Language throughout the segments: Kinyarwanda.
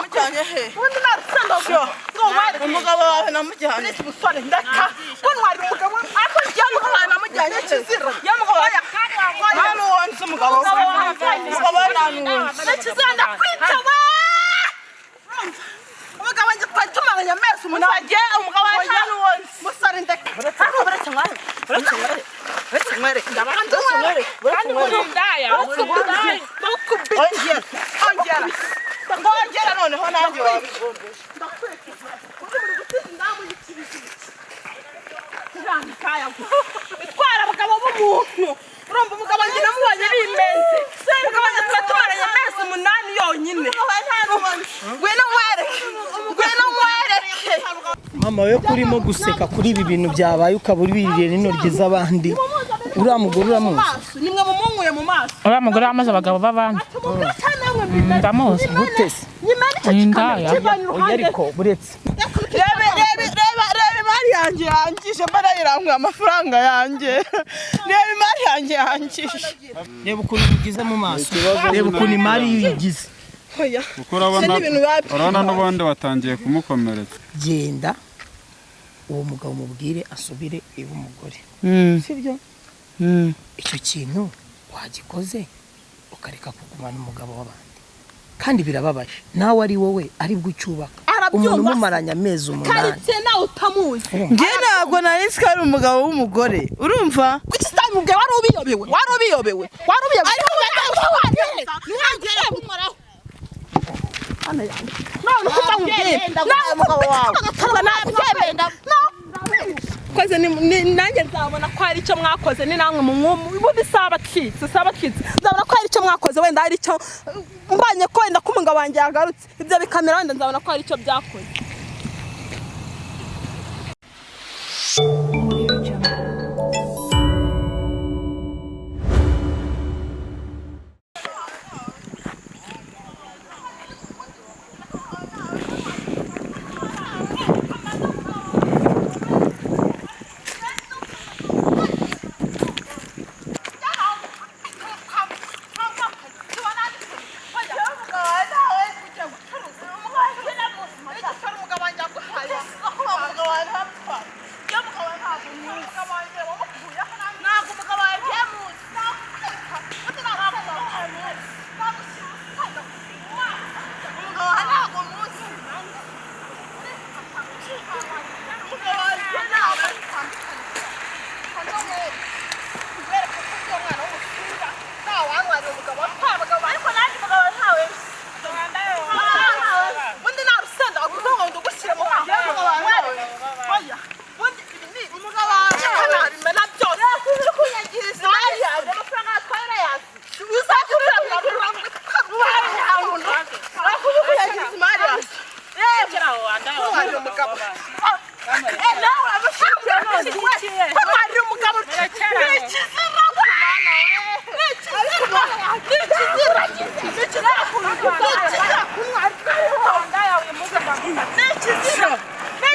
Namujyanye he? Ubundi narusenda ngo nkwereke. Umugabo wawe namujyanye. Musore, ndeka ko ntwari umugabo, ariko njye Umugabo wawe namujyanye he? Ikizira. Ya mugabo wawe nta n'uwo nzi. Umugabo we, umugabo we nta n'uwo nzi. Ikizira, ndakwica we. Umugabo wanjye twari tumaranye amezi 8. Njye umugabo wawe nta n'uwo nzi. Musore, ndeka. Ariko buretse nkwereke, buretse nkwereke, buretse nkwereke, buretse nkwereke, buretse nkwereke. Ongera, Ongera. ongera noneho nanjye wabigombeje. Itwara abagabo b'umuntu. Urumva, umugabo wanjye namubonye bimenze. Umugabo wanjye twari tumaranye amezi 8 yonyine. Ngwino nkwereke, ngwino nkwereke. Mama we, kurimo guseka kuri ibi bintu byabaye, ukaba uririye n'intoryi z'abandi, uriya mugore uramuzi? Nimwe mumunkuye mu maso. Uriya mugore wamaze abagabo b'abandi. Tumubwira cyane namwe mbimenye. Ndamuzi. Gute se? Nyimene icyo Ni gikamyo indaya. kivanye Oya, iruhande. ariko buretse. Reba, reba, reba, reba imari yanjye yangije. Mbona yiranguye amafaranga yanjye. Reba imari yanjye yangije. Reba ukuntu ugize mu maso, reba ukuntu imari yigize. Oya. Kuko urabona Ni ibintu biba urabona n'ubundi watangiye kumukomeretsa. Genda uwo mugabo mubwire asubire iwe umugore, sibyo? Icyo kintu wagikoze ukareka kugumana umugabo w'abandi, kandi birababaje nawe ari wowe ari bwo ucyubaka Arabyumva umuntu se. umumaranye amezi 8. Karitsiye nawe utamuzi. Njye ntabwo nari nzi ko ari umugabo w'umugore, urumva? Kuki utamubwiye? Wari ubiyobewe, wari ubiyobewe, wari ubiyobewe. Ariko ntiwongere kunkoraho none uko utamubwiye nawe Umugabo wawe. Koze nanjye nzabona ko hari icyo mwakoze. Ni namwe mu mwumu ubundi sabacitse, sabacitse. Nzabona ko hari icyo mwakoze, wenda hari icyo mbonye ko wenda ko umugabo wanjye yagarutse, ibyo bikamera, wenda nzabona ko hari icyo byakoze. Audio Jungle. Ubundi nta rusenda waguze ngo ndugushyire mu maso. Oya, ubundi ibi ni umugabo wawe nabimena byose. Amafaranga yatwaye urayazi. Kunyagiza imari yanjye. Kuntwarira umugabo. Nawe uramushyira kuntwarira umugabo. Ni ikizira we! Ni ikizira! Ni ikizira! Ni ikizira! Ni ikizira kuntwarira! Ni ikizira! Ni ikizira! Ni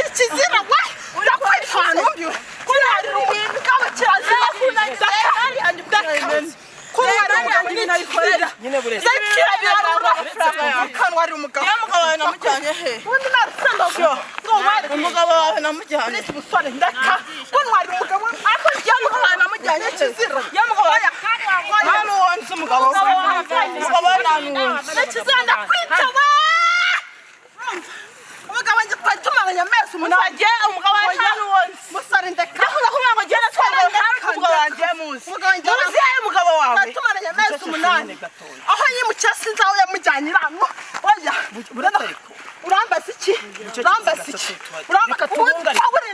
ikizira we! Ndakwitana kuntwarira umugabo kirazira. Kuntwarira umugabo ni ikizira. Nyine buretse. Kuntwarira umugabo. Ya mugabo wawe namujyanye he? Ubundi narusenda ngo nkwereke. Umugabo wawe namujyanye. Musore, ndeka ko ntwari umugabo, ariko njye Umugabo wawe namujyanye he? Ikizira. Ya mugabo wawe nta n'uwo nzi. Umugabo we, umugabo we nta n'uwo nzi. Ikizira, ndakwica we. Umugabo wanjye twari tumaranye amezi 8. Njye umugabo wawe nta n'uwo nzi. Musore, ndeka. Ndakunda kumubwira ngo njye natwaye ntabwo umugabo wanjye muzi. Umugabo wanjye Muzi yayo umugabo wawe. Twari tumaranye amezi 8. Aho yimukiye sinzi aho yamujyanye irano. Oya, urambaza iki? Urambaza iki? Urambaza tubungane. Ubundi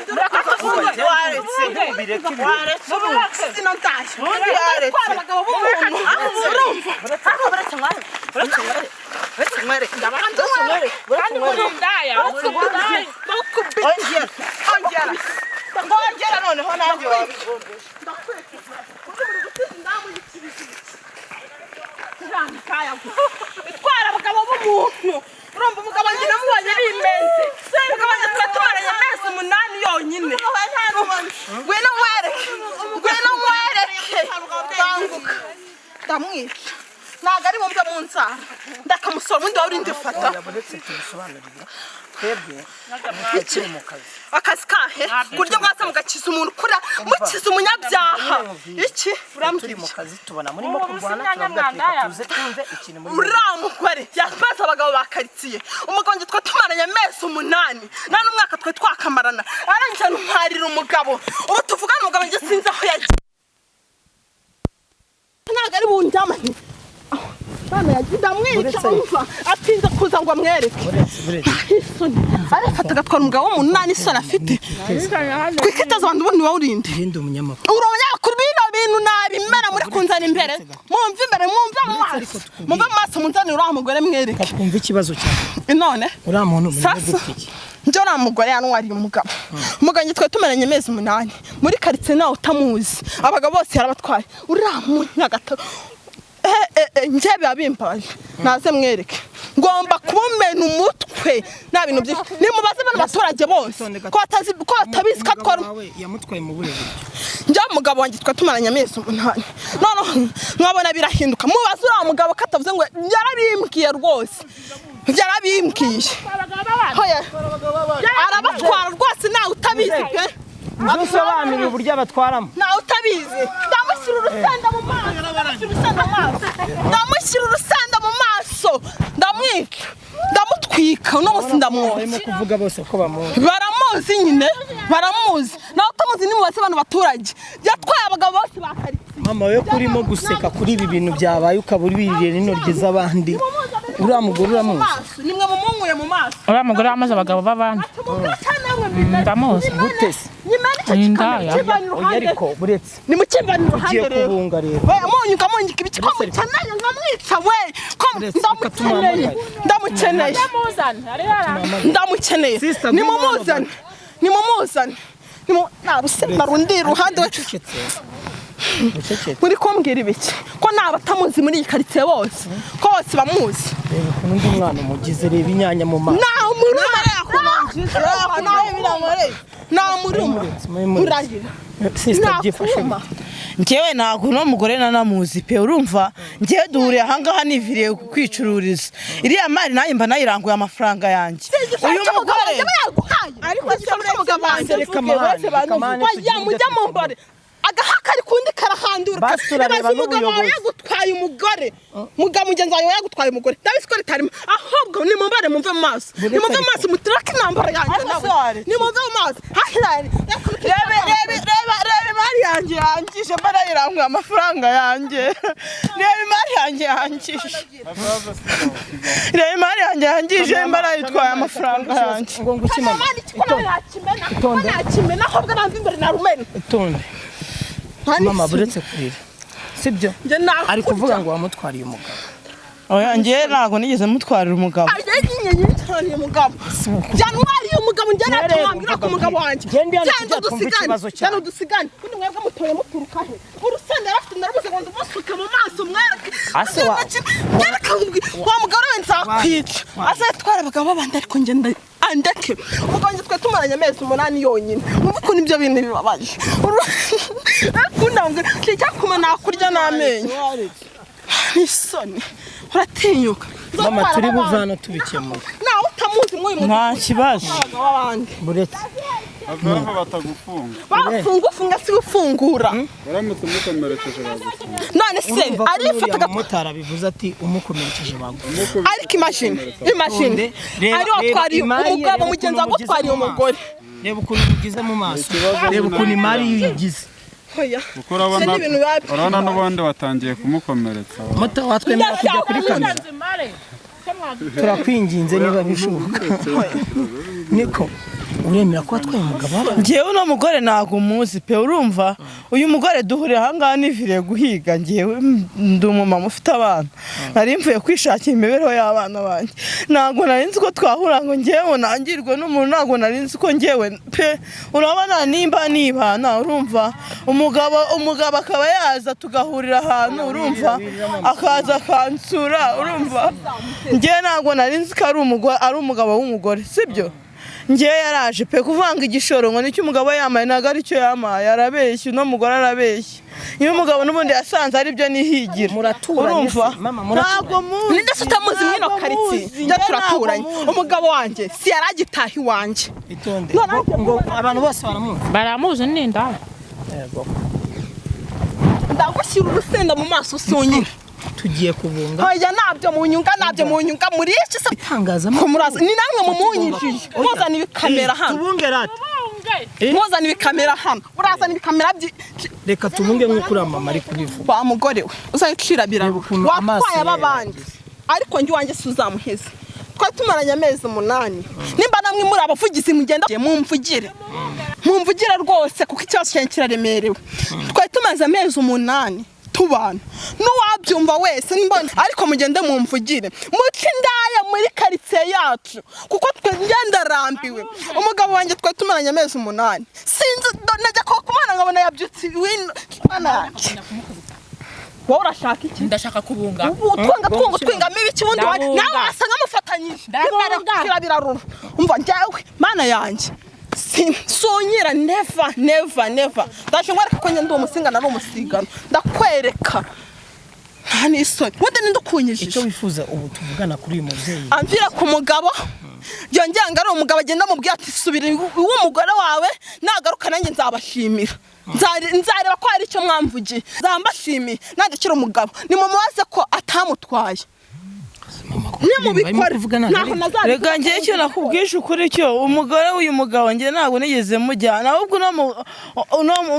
Tubungane. Waretse. Bireke ibintu. Waretse ubu. Sino ndaye. Ubundi yaretse. Twara abagabo b'umuntu. Urumva? Ariko buretse nkwereke, buretse nkwereke, buretse nkwereke, buretse nkwereke, buretse nkwereke. Ongera, Ongera. ongera noneho nanjye wabigombeje. Itwara abagabo b'umuntu. Urumva, umugabo wanjye namubonye bimenze. Umugabo wanjye twari tumaranye amezi 8 yonyine. Ngwino nkwereke, ngwino nkwereke. musore ubundi wari urinde fata. Uretse tubisobanurire twebwe turi mu kazi. Akazi kahe? Kurya mwasa mugakiza umuntu kura mukiza umunyabyaha. Iki Turi mu kazi tubona murimo kurwana, turavuga ati tuze twumve ikintu muri. Uriya mugore yabaza abagabo ba karitsiye. Umugabo wanjye twe tumaranye amezi 8, nta n'umwaka twe twakamarana, arangije ntwarira umugabo. Ubu tuvugana umugabo njye sinzi aho yagiye, ntabwo ari bundyamane. Bana yagiye ndamwica, umva atinze kuza ngo amwereke. Isoni arifata agatwara umugabo w'umuntu, nta n'isoni afite. Twikitaza abantu ubundi wowe urinde. Ndi umunyamakuru. Uri umunyamakuru, bino bintu nabimena muri kunzana imbere. Mumve imbere, mumve mu maso, mumve mu maso, munzanire uriya mugore mwereke. Twumve ikibazo cyawe. None Uriya muntu murimo sasa gupfa iki? Njye uriya mugore yantwariye umugabo. Umugabo njye twari tumaranye amezi 8 muri karitsiye, nawe utamuzi, abagabo bose yarabatwaye. Uriya munyagato njye biba bimbabaje, naze mwereke. Ngomba kumumena umutwe nta bintu byinshi. Nimubaze bano baturage bose ko batazi, ko batabizi ko atwara. Umugabo wawe yamutwaye mu buhe buryo? Njye umugabo wanjye twari tumaranye amezi 8, noneho nkabona birahinduka. Mubaze uriya mugabo ko atavuze ngo yarabimbwiye rwose, yarabimbwiye. Hoya, arabatwara rwose, ntawe utabizi pe. Usobanurire uburyo abatwaramo. Ntawe utabizi. Ndamushyira urusenda mu maso, ndamushyira urusenda mu maso, ndamushyira urusenda mu maso, ndamwica, ndamutwika, uno munsi ndamwotsa. Barimo kuvuga bose ko bamuzi. Baramuzi nyine, baramuzi. Nawe utamuzi nimubaze bano baturage, yatwaye abagabo bose ba karitsiye. Mama we, kurimo guseka kuri ibi bintu byabaye ukaba uririye n'intoryi z'abandi, uriya mugore uramuzi? Nimwe mumunkuye mu maso. Uriya mugore wamaze abagabo b'abandi. Ndamuzi. Gute se? Indaya. Oya ariko buretse. Nimukimvane Ugiye iruhande rero. kubunga rero. We munyuka munyuka ibiki ko mukeneye nkamwica we ko ndamukeneye, ndamukeneye, ndamukeneye. Nimumuzane, nimumuzane. Nta rusenda rundi iruhande we. Muri kumbwira ibiki ko nta batamuzi muri iyi karitsiye bose, ko bose bamuzi? Reba ukuntu undi mwana umugize, reba inyanya mu maso. Nta muruma, nta muruma urarira. Sister, byifashe Nta Njyewe ntabwo uno mugore nanamuzi pe, urumva? Njyewe duhuriye ahangaha niviriye kwicururiza iriya mari, nanjye mba nayiranguye amafaranga yanjye. Uyu mugore ariko mujya mu mbare agahaka ari kundi karahandura. Basi turareba Umugabo wawe n'ubuyobozi. yagutwaye umugore, mugabo mugenzi wawe yagutwaye umugore, ndabizi ko ritarimo. Ahubwo nimubare mumve mu maso, nimumve mu maso, muturake intambara yanjye nawe, nimumve mu maso hahirari. Reba reba reba reba imari yanjye yangije, mba nayiranguye amafaranga yanjye. Reba imari yanjye yangije, reba imari yanjye yangije, mba nayitwaye amafaranga yanjye. Ngo nguki mama? Itonde, nakimena ahubwo namva imbere narumena. Itonde mama, buretse kurira sibyo? Njye nakurya. Ari kuvuga ngo wamutwariye umugabo. Oya, njyewe ntabwo nigeze mutwarira umugabo. Yantwariye umugabo, yantwariye umugabo, njye ntacyo wambwira ku mugabo wanjye. Genda hano Genda tujya twumva udusigane, ikibazo cyawe. genda udusigane. Ubundi mwebwe mutoye muturuka he? Urusenda yarafite narabuze ngo ndumusuke mu maso mwereke. Ase wa- Mwereke wa mugore we nzakwica. Azatwara abagabo b'abandi ariko njye andeke. Umugabo wanjye twe tumaranye amezi 8 yonyine. Wumva ukuntu ibyo bintu bibabaje. Akunda icyakuma nakurya n'amenyo. Isoni. Uratinyuka. Mama, turi buve hano tubikemura. Nawe utamuzi mw'uyu Nta kibazo. abagabo b'abandi. Buretse. Have batagufunga. Bafunga ufunga si ufungura. Uramutse umukomerekeje bagufunga. None se Urumva ko arifata n'uriya mumotari abivuze ati umukomerekeje bagufunga. Ariko imagine, imagine Reba- ari watwariye reba imari ye, umugabo reba mugenzi ukuntu wagutwariye umugize mu maso. umugore. Reba ukuntu umugize mu maso, reba ukuntu imari yigize. Oya. Kuko urabona Ibyo ni ibintu biba urabona n'ubundi watangiye kumukomeretsa. Moto watwemera kujya kuri kamera? Turakwinginze niba bishoboka. Niko uremera ko watwaye umugabo w'abandi? Njyewe uno mugore ntabwo muzi pe, urumva? Uyu mugore duhuriye ahangaha niviriye guhiga. Njyewe ndi umumama ufite abana, nari mvuye kwishakira imibereho y'abana banjye. Ntabwo nari nzi ko twahura ngo njyewe nangirwe n'umuntu, ntabwo nari nzi ko njyewe pe. Urabona nimba nibana, urumva, umugabo akaba yaza tugahurira ahantu, urumva, akaza akansura, urumva, njyewe ntabwo nari nzi ko ari umugore, ari umugabo w'umugore, sibyo? Ngewe yaraje pe kuvanga igishoro ngo nicyo umugabo yamaye, ntabwo aricyo yamaye. Arabeshya, uno mugore arabeshya. Niba umugabo n'ubundi yasanze aribyo nihigira. Muraturanye Urumva? se? Mama, muraturanye? Ntabwo muzi. Ninde se utamuzi mwino Ntabwo karitsiye? muzi, Njye njye turaturanye. ntabwo muzi. Umugabo wanjye si yari agitaha iwanjye. Itonde. None Ngo abantu bose baramuzi. Baramuzi, ni indaya. Yego. Ndagushyira urusenda mu maso usunyira. Tugiye kubunga. Oya, ntabyo munyunga, ntabyo munyunga muri iki se? Itangazamakuru. Muraza ni namwe mumunyijije, muzana ibikamera hano. Tubunge rata. Muzana ibikamera hano, urazana ibikamera Reka tubunge nk'uko uriya mama ari kubivuga. Wa mugore we, uzayicira Reba ukuntu amaso watwaye aba yawe bandi, ariko njye iwanjye si uzamuheza. Twari tumaranye amezi 8. Nimba namwe muri abavugizi, mugenda mumvugire, mumvugire rwose, kuko ikibazo cyanjye kiraremerewe. Twari tumaze amezi 8 tubana, n'uwabyumva wese nimba, ariko mugende mumvugire, muce indaya muri karitsiye yacu, kuko twe ngenda rambiwe. Umugabo wanjye twari tumaranye amezi 8, sinzi najya kwa kumana nkabona yabyutse wino. Mana yanjye, wowe urashaka iki? Ndashaka kubunga. Ubu twanga twunga twingamo ibiki ubundi Ndabunga. nawe wasa nk'amufatanyije. Ndabunga. Birarura. Umva, njyewe mana yanjye, sunyira, never, never, never. Ndaje nkwereka ko njye ndi umusinga, nari umusigano, ndakwereka. Nta n'isoni, ubundi ninde ukunyijije? Icyo wifuza ubu tuvugana kuri uyu mubyeyi? Amvira ku mugabo, yongera ngo ari umugabo, agenda amubwira ati subira iw'umugore wawe, nagaruka nanjye nzabashimira. Nzareba ko hari icyo mwamvugiye, nzambashimiye nandikira umugabo. Nimumubaze ko atamutwaye. Mama, kuko ibintu barimo Nimubikora kuvuga ntabwo ntaho ari- nazabikora. Reka njyewe icyo nakubwisha ukuri, cyo umugore w'uyu mugabo njye ntabwo nigeze mujyana, ahubwo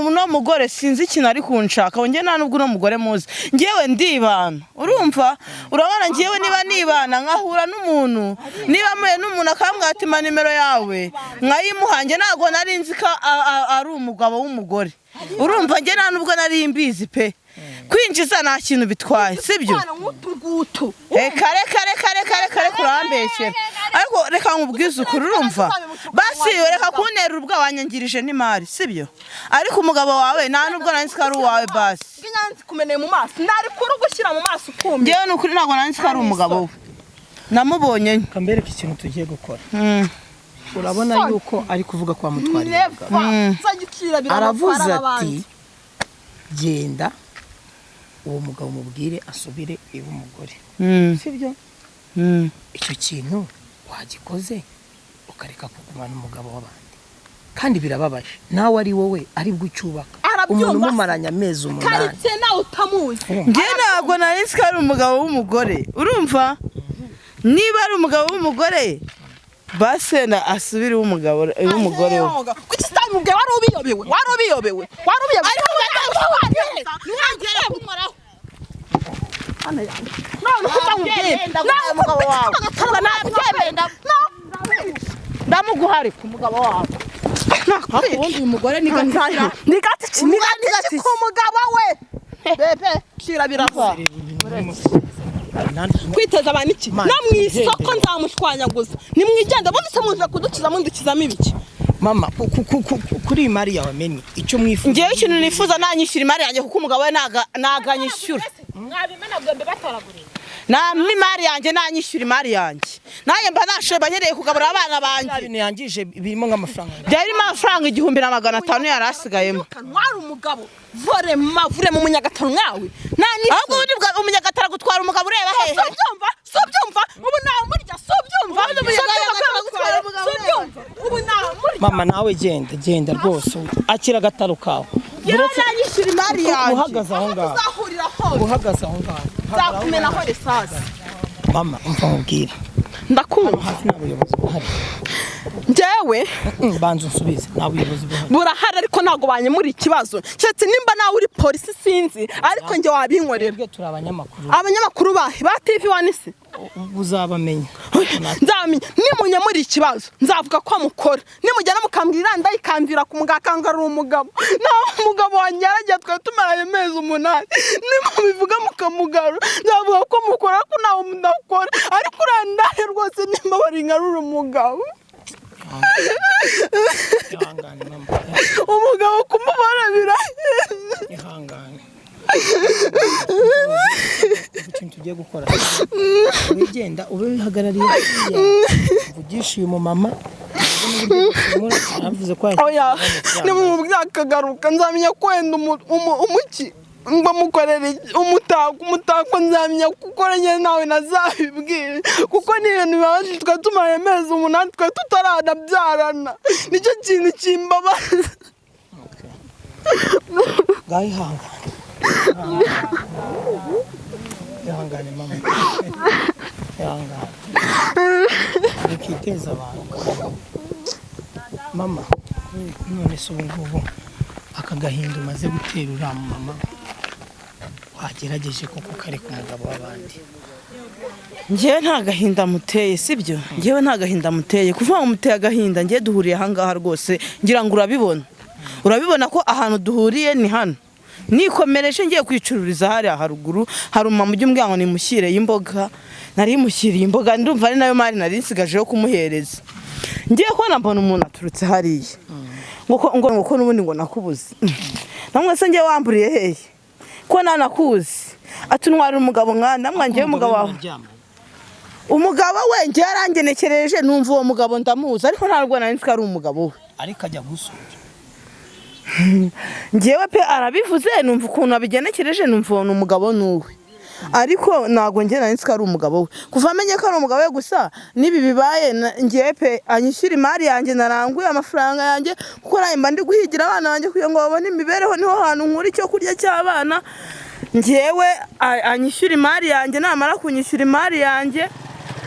uno mugore sinzi ikintu ari kunshaka. Njye nta nubwo uno mugore muzi, njyewe ndibana. Urumva, urabona njyewe niba nibana nkahura n'umuntu, niba mpuye n'umuntu akambwira ati mpa nimero yawe, nkayimuha. Njye ntabwo nari nzi ko ari umugabo w'umugore. Urumva, njye nta nubwo nari mbizi pe. Kwinjiza nta kintu bitwaye, sibyo? Utwana nk'utu ngutu. Reka, reka, reka, reka, reka, reka, urambeshyera. Ariko reka nkubwize ukuri, urumva, basi reka kuntera ubwa wanyangirije n'imari, sibyo? Ariko umugabo wawe nta nubwo nari nzi ko ari uwawe basi. Bw'inyanzi kumeneye mu maso, nari kuri ugushyira mu maso ukumye. Njyewe ni ukuri ntabwo nari nzi ko ari umugabo we, namubonye. Reka mbereke ikintu tugiye gukora. Urabona yuko ari kuvuga ko wamutwariye umugabo. Never nzagicira. Aravuze Biramutwara ati abandi. genda uwo mugabo mubwire asubire iw'umugore, sibyo? Icyo kintu wagikoze ukareka kugumana umugabo w'abandi, kandi birababaje nawe ari wowe aribwo ucyubaka Arabyumva umuntu se. umumaranye amezi 8. Karitsiye nawe utamuzi. Njye ntabwo nari nzi ko ari umugabo w'umugore. Urumva, niba ari umugabo w'umugore, basi na asubire iw'umugabo, iw'umugore we. Kuki utabimubwiye? Wari ubiyobewe, wari ubiyobewe, wari ubiyobewe. None uko mbamubwiye nawe umugabo wawe. Ndamuguharika umugabo wawe. Ubundi uyu mugore ni gatira. Ni gati, ni gati ku mugabo we bebe shira birava kwiteza abantu iki? No mu isoko nzamushwanyaguza. Nimwigende, ubundi se muze kudukiza, mundukizamo ibiki? Mama, kuri iyi mari yawe meni icyo mwifuza? Njyewe ikintu nifuza, nanyishyura imari yanjye, kuko umugabo we ntago anyishyura. Mwabimenagombe batoraguriye. Nampa imari yanjye, nanyishyura imari yanjye, nanjye mba nashoye, mba nkeneye kugaburira abana Bya banjye. bintu yangije birimo nk'amafaranga? Byari birimo amafaranga 1500 yari asigayemo. Wari umugabo vorema vurema umunyagataro nkawe nta Ahubwo ubundi umunyagatara gutwara umugabo ureba hehe? Si ubyumva, si ubyumva, ubu namurya, si ubyumva, si ubyumva ko yagutwara, si ubyumva, ubu namurya. Mama, nawe genda, genda rwose, akira agataro kawe. Njyewe nanyishyura imari yanjye. Uhagaze aho ngaho. Tuzahurira hose. Uhagaze aho ngaho. Nzakumenaho risasi. Mama, umva nkubwire. Ndakumva. Hafi nta buyobozi buhari? Njyewe Banza unsubize, nta buyobozi buhari? Burahari, ariko ntabwo banyemura ikibazo, keretse nimba nawe uri polisi, sinzi, ariko njye wabinkorera. Twebwe turi abanyamakuru. Abanyamakuru bahe? Ba TV One se? Uzabamenya. Nzamenya nimunyemura ikibazo, nzavuga ko mukora. Nimugenda mukambwira ndayikambira ku mugabo akangarura umugabo, naho umugabo wanjye yaragiye, twari tumaranye amezi 8. Nimubivuga mukamugarura, nzavuga ko mukora, ko nawe mudakora. Ariko urandahe rwose, nimba bari ngarura umugabo. Ihangane mama. Umugabo kumubona birahenze. Ihangane. Ikintu tugiye gukora, wigenda ube wihagarariye hariya, mvugishe uyu mumama. Aravuze ko Oya, nimumubwira akagaruka nzamenya ko wenda umuki ngo mukorere umutako, nzamenya gukora njye nawe nazabibwira, kuko ni ibintu bibabaje. Twari tumaranye amezi 8, twari tutaranabyarana, nicyo kintu kimbabaza. Ngaho ihangane, ihangane mama, ihangane, wikiteza abantu mama. None se ubu ngubu aka gahinda umaze gutera uriya mama, wagerageje koko kareka umugabo w'abandi? Njyewe nta gahinda muteye, sibyo? Njyewe nta gahinda muteye. Kuvuga ngo muteye agahinda, njyewe duhuriye ahangaha rwose, ngira ngo urabibona, urabibona ko ahantu duhuriye ni hano. Nikomereje ngiye kwicururiza hariya haruguru, hari umumama ujya umbwira ngo nimushyire imboga. Nari mushyiriye imboga, ndumva ari nayo mari nari nsigaje yo kumuhereza. Ngiye kubona mbona umuntu aturutse hariya ngo ko n'ubundi ngo nakubuze. Namwe se ngiye wamburiye hehe ko nanakuzi? Ati: "Ntwara umugabo nka namwe." Ngiye umugabo wawe, umugabo we ngiye yarangenekereje, numva uwo mugabo ndamuzi, ariko ntabwo nari nzi ko ari umugabo we. Ariko ajya gusura? Ngewe pe, arabivuze, numva ukuntu abigenekereje, numva uwo ni umugabo nuwe, ariko ntabwo njye nari nzi ko ari umugabo we. Kuva amenye ko ari umugabo we gusa n'ibi bibaye, ngewe pe, anyishyura imari yanjye naranguye, amafaranga yanjye, kuko nanjye mba ndi guhigira abana banjye kugira ngo babone imibereho, niho hantu nkura icyo kurya cy'abana. Ngewe anyishyura imari yanjye, namara kunyishyura imari yanjye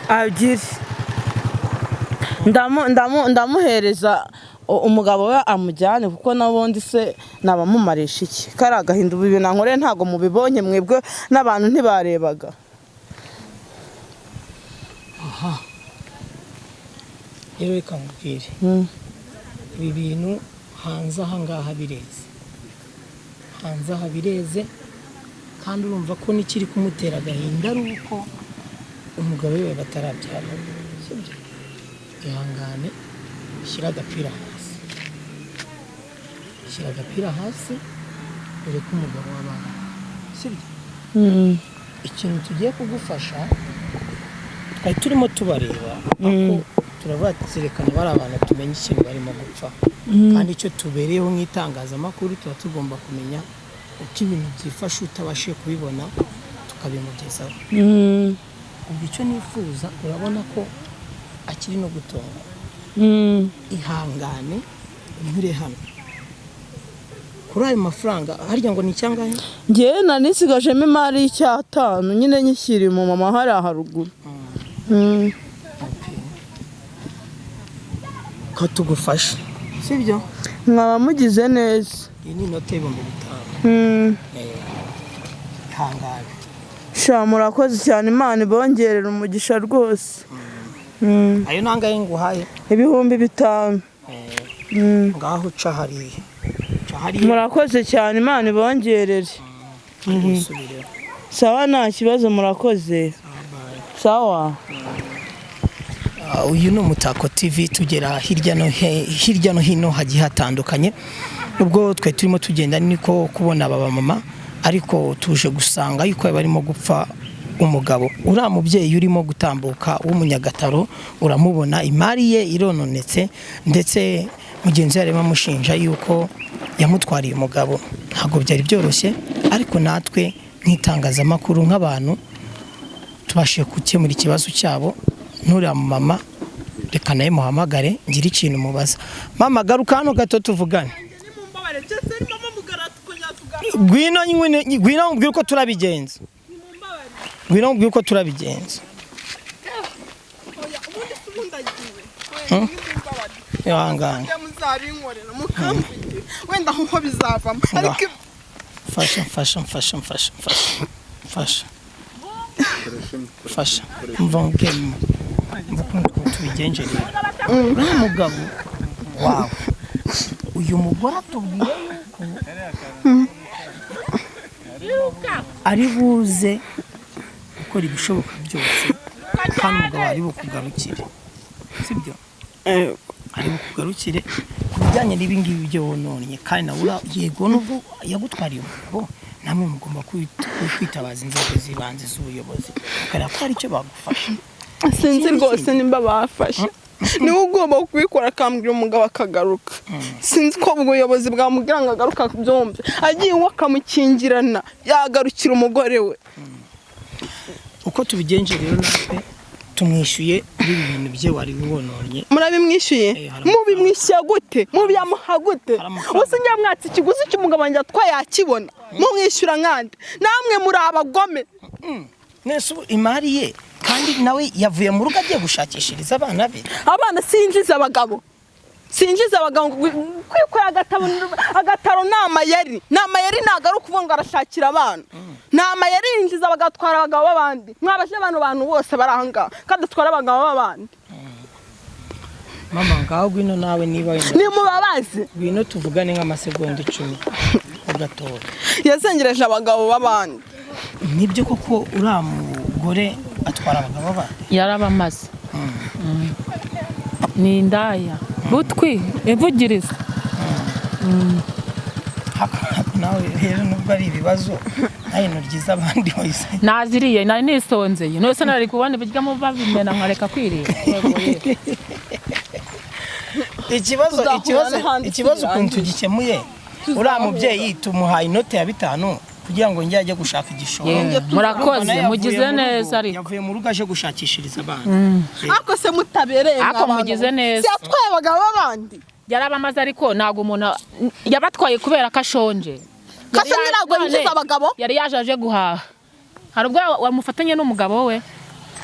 agire ndamuhereza umugabo we amujyane, kuko n'ubundi se nabamumarisha iki? Kari agahinda. Ubu ibintu ankoreye ntabwo mubibonye mwebwe, n'abantu ntibarebaga. Aha rero reka nkubwire, ibi bintu hanze aha ngaha bireze, hanze aha bireze, kandi urumva ko n'ikiri kumutera agahinda ari uko umugabo we batarabyara, sibyo? Ihangane, ushyire agapira hasi, shyira agapira hasi, ureke umugabo w'abana, sibyo? Ikintu tugiye kugufasha, twari turimo tubareba ako turabazerekana, bari abantu tumenye ikintu barimo gupfa, kandi icyo tubereyeho nk'itangazamakuru tuba tugomba kumenya uko ibintu byifashe, utabashije kubibona tukabimugezaho. Ubwo icyo nifuza, urabona ko akiri no gutonga, ihangane unyure hano kuri ayo mafaranga. Harya ngo ni icyangahe? Ngewe nari nsigajemo imari y'icyatanu nyine, nyishyiriye umumama hariya haruguru. Ko tugufasha, sibyo? Mwaba mugize neza. Iyi ni inote y'ibihumbi 5. Ihangane. Sha, murakoze cyane, Imana ibongerera umugisha rwose. Ayo nangahe nguhaye? 5000. Ngaho uca hariya, ca hariya. Murakoze cyane, Imana ibongerere. Wisubireho. Sawa, nta kibazo, murakoze, sawa. Uyu ni Umutako TV, tugera hirya no hino hagiye hatandukanye. Ubwo twe turimo tugenda niko kubona aba mama, ariko tuje gusanga yuko barimo gupfa umugabo. Uriya mubyeyi urimo gutambuka w'umunyagataro uramubona, imari ye irononetse, ndetse mugenzi we arimo amushinja yuko yamutwariye umugabo. Ntabwo byari byoroshye, ariko natwe nk'itangazamakuru, nk'abantu tubashije gukemura ikibazo cyabo. Nturiya mama, reka nawe muhamagare ngire ikintu mubaza. Mama, garuka hano gato tuvugane. Ngwino nyine, ngwino mubwire uko turabigenza, ngwino mubwire uko turabigenza. Ihangane. Muzabinkorera mukamvugira wenda aho bizavamo, ariko Mfasha, mfasha, mfasha, mfasha, mfasha, mfasha, mfasha. Mva mubwire mama, mva ukuntu tubigenje rero. Uriya mugabo wawe, uyu mugore atubwiye yuko ari buze gukora ibishoboka byose kandi umugabo ari bukugarukire, sibyo? Ari bukugarukire ku bijyanye n'ibi ngibi byo wononnye, kandi nawe yego nubwo yagutwariye umugabo, namwe mugomba kwitabaza inzego z'ibanze z'ubuyobozi, bakareba ko hari icyo bagufasha. Sinzi rwose nimba bafashe. Niwe ugomba kubikora, akambwira umugabo akagaruka. Sinzi ko ubuyobozi bwamubwira ngo agaruka abyumve. Agiye iwe akamukingirana, yagarukira umugore we. Uko tubigenje rero, natwe tumwishyuye ibi bintu bye wari wononye. Murabimwishyuye? Eh, hari Mubimwishyuye gute? Mubiyamuha gute? Hari amafaranga. Ubuse njya mwatse ikiguzi cy'umugabo wanjye atwaye, yakibona? Mumwishyura nkande? Namwe muri abagome. Nese ubu imari ye, kandi nawe yavuye mu rugo agiye gushakishiriza abana be. Abana sinjiza abagabo, sinjiza abagabo. Kwikorera agataro ni amayeri, ni amayeri. Ntabwo ari ukuvuga ngo arashakira abana, ni amayeri. Yinjiza abagabo, atwara abagabo b'abandi. Mwabaje bano bantu bose bari aha ngaha kandi atwara abagabo b'abandi. Mama, ngaho ngwino nawe niba wenda. Nimubabaze. Ngwino tuvugane nk'amasegonda 10 ugatora. Yazengereje abagabo b'abandi. Nibyo koko uriya mugore atwara abagabo bandi? Yarabamaze. Ni indaya butwi ivugiriza. Hako nawe rero, nubwo ari ibibazo, nta bintu ryiza abandi wahise. Naziriye, nari nisonzeye. None se nari kubona ibiryo babimena nkareka kwirira? Yego, yego. Ikibazo Tuzahura ikibazo n'ahandi ikibazo ukuntu tubirangize. tugikemuye, uriya mubyeyi tumuhaye inote ya 5 kugira ngo njye ajye gushaka igishoro. Yewe, murakoze. Nawe yavuye Mugize mu rugo, neza ariko. Yavuye mu rugo aje gushakishiriza abana. Ariko se mutabereye Ariko mwa bantu mugize mwe? neza. Si yatwaye abagabo b'abandi? Yarabamaze, ariko ntabwo umuntu yabatwaye kubera ko ashonje. Kase ntabwo yinjiza abagabo. Yari yaje aje guhaha. Hari ubwo wamufatanye n'umugabo we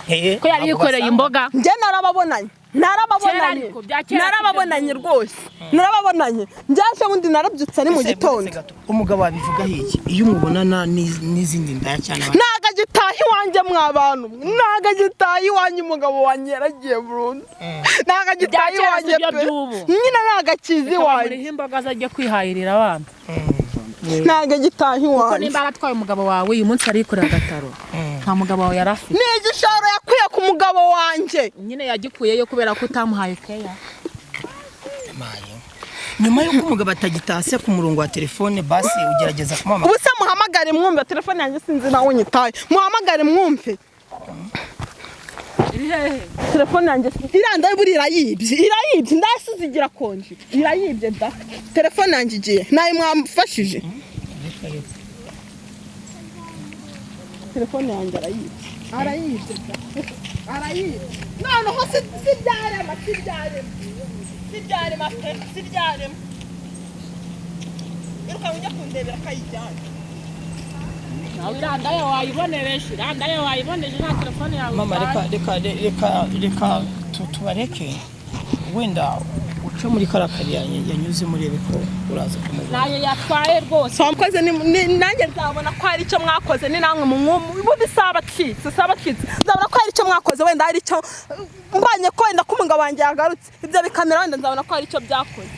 Eh, ko yari ntabwo yikoreye basanga. imboga. Njye narababonanye. Kera Narababonanye. ariko, bya kera. Narababonanye rwose, narababonanye. Njyaje bundi narabyutse ari mu Ese, gitondo. uretse gato, umugabo wabivugaho iki iyo umubonana n'izindi ndaya cyane abantu? Ntago agitaha iwanjye mwa bantu mwe. Ntago agitaha iwanjye. Umugabo wanjye yaragiye burundu, ntago agitaha Ibya kera si iwanjye byo pe. by'ubu. Nyine ntago akiza iwanjye. Bamuriha imboga ajye kwihahirira abana. Ntago agitaha Kuko iwanjye. nimba aratwaye umugabo wawe, uyu munsi arikorera agataro, nta mugabo wawe yari afite. Ni igishoro yakuye ku mugabo wanjye. Nyine yagikuyeyo kubera ko utamuhaye keya. Maye. Nyuma y'uko umugabo atagitase ku murongo wa telefone, basi ugerageza kumuhamagara? Ubu se muhamagare mwumve. Telefone yanjye sinzi nawe unyitaye. Muhamagare mwumve. Telefone yanjye iranda buriya irayibye, irayibye. Ndasize igira konji, irayibye da. Telefone yanjye igiye nayo mwamfashije. Telefone yanjye arayibye, arayibye da, arayibye. Noneho si byarema, si byarema, si byarema pe, si byarema. Iruka ujya kundebera akayijyana. Nawe irandaye wayibonereje, irandaye wayiboneje, nta telefone yawe Mama, utwaye. reka reka reka reka tubareke, wenda uce muri kariya kariya yanyuze, murebe ko uraza kumubona. Nayo yatwaye rwose. Mwakoze nanjye nzabona ko hari icyo mwakoze. Ni namwe ubundi si abacitse, si abacitse. Nzabona ko hari icyo mwakoze, wenda hari icyo mbonye ko wenda ko umugabo wanjye yagarutse, ibyo bikamera, wenda nzabona ko hari icyo byakoze.